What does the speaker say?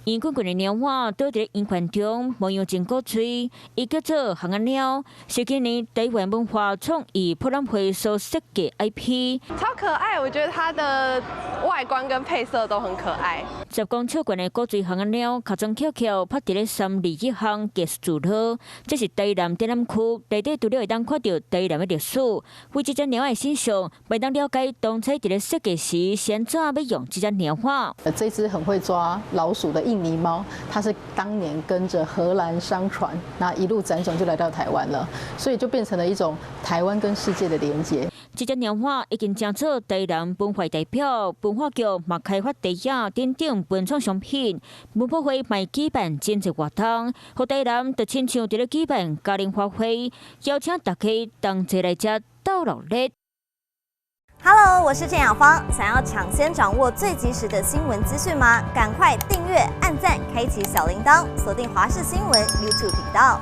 圓滾滾的貓仔倒佇咧圓環中，模樣真古錐，伊叫做紘仔貓，是今年台灣文化創意博覽會所設計 IP。超可愛，我覺得它的外觀跟配色都很可愛。10公尺懸的古錐紘仔貓，尻川翹翹，拍佇咧三二一項藝術聚落。這是台南展覽區內底，除了會當看著台南的歷史，為這隻貓的身上，會當了解當初佇咧設計時是按怎欲用這隻貓仔。這隻很會抓老鼠的印尼貓，它是當年跟着荷蘭商船，那一路輾轉就來到台灣了，所以就變成了一種台灣跟世界的連接。這隻貓仔已經成做台南文化代表，文化局嘛開發袋仔等等文創商品，文博會嘛舉辦真濟活動，予台南就親像佇咧舉辦嘉年華會，邀請大家同齊來遮鬥熱鬧。 Hello，我是鄭雅芳。想要搶先掌握最及時的新聞資訊嗎？趕快訂閱、按讚、開啟小鈴鐺，鎖定華視新聞 YouTube 頻道。